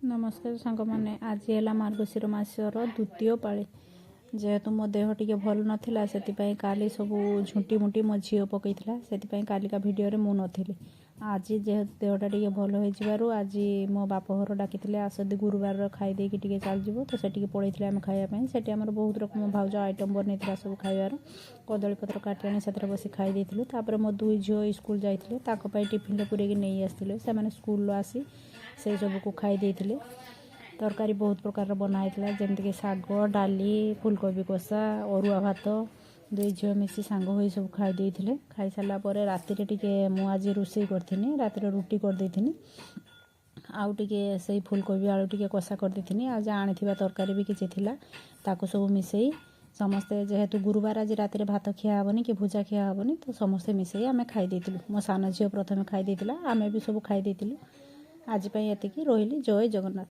ନମସ୍କାର ସାଙ୍ଗମାନେ, ଆଜି ହେଲା ମାର୍ଗଶିର ମାସର ଦ୍ୱିତୀୟ ପାଳି। ଯେହେତୁ ମୋ ଦେହ ଟିକେ ଭଲ ନଥିଲା, ସେଥିପାଇଁ କାଲି ସବୁ ଝୁଣ୍ଟି ମୁଣ୍ଟି ମୋ ଝିଅ ପକାଇଥିଲା, ସେଥିପାଇଁ କାଲିକା ଭିଡ଼ିଓରେ ମୁଁ ନଥିଲି। ଆଜି ଯେହେତୁ ଦେହଟା ଟିକେ ଭଲ ହେଇଯିବାରୁ ଆଜି ମୋ ବାପଘର ଡାକିଥିଲେ, ଆସ ଗୁରୁବାରର ଖାଇ ଦେଇକି ଟିକେ ଚାଲିଯିବ। ତ ସେଠିକି ପଳେଇଥିଲେ ଆମେ ଖାଇବା ପାଇଁ। ସେଠି ଆମର ବହୁତ ରକମ ଭାଉଜ ଆଇଟମ୍ ବନେଇଥିଲା ସବୁ ଖାଇବାର। କଦଳୀପତ୍ର କାଟି ଆଣି ସେଥିରେ ବସି ଖାଇ ଦେଇଥିଲୁ। ତାପରେ ମୋ ଦୁଇ ଝିଅ ସ୍କୁଲ ଯାଇଥିଲେ, ତାଙ୍କ ପାଇଁ ଟିଫିନରେ ପୁରେଇକି ନେଇ ଆସିଥିଲେ। ସେମାନେ ସ୍କୁଲରୁ ଆସି ସେଇ ସବୁକୁ ଖାଇ ଦେଇଥିଲେ। ତରକାରୀ ବହୁତ ପ୍ରକାରର ବନା ହେଇଥିଲା, ଯେମିତିକି ଶାଗ, ଡାଲି, ଫୁଲକୋବି କଷା, ଅରୁଆ ଭାତ। ଦୁଇ ଝିଅ ମିଶି ସାଙ୍ଗ ହୋଇ ସବୁ ଖାଇ ଦେଇଥିଲେ। ଖାଇସାରିଲା ପରେ ରାତିରେ ଟିକେ ମୁଁ ଆଜି ରୋଷେଇ କରିଥିନି। ରାତିରେ ରୁଟି କରିଦେଇଥିନି, ଆଉ ଟିକେ ସେଇ ଫୁଲକୋବି ଆଳୁ ଟିକେ କଷା କରିଦେଇଥିନି, ଆଉ ଯାହା ଆଣିଥିବା ତରକାରୀ ବି କିଛି ଥିଲା, ତାକୁ ସବୁ ମିଶେଇ ସମସ୍ତେ, ଯେହେତୁ ଗୁରୁବାର ଆଜି ରାତିରେ ଭାତ ଖିଆ ହେବନି କି ଭୁଜା ଖିଆ ହେବନି, ତ ସମସ୍ତେ ମିଶେଇ ଆମେ ଖାଇ ଦେଇଥିଲୁ। ମୋ ସାନ ଝିଅ ପ୍ରଥମେ ଖାଇ ଦେଇଥିଲା, ଆମେ ବି ସବୁ ଖାଇ ଦେଇଥିଲୁ। ଆଜି ପାଇଁ ଏତିକି ରହିଲି। ଜୟ ଜଗନ୍ନାଥ।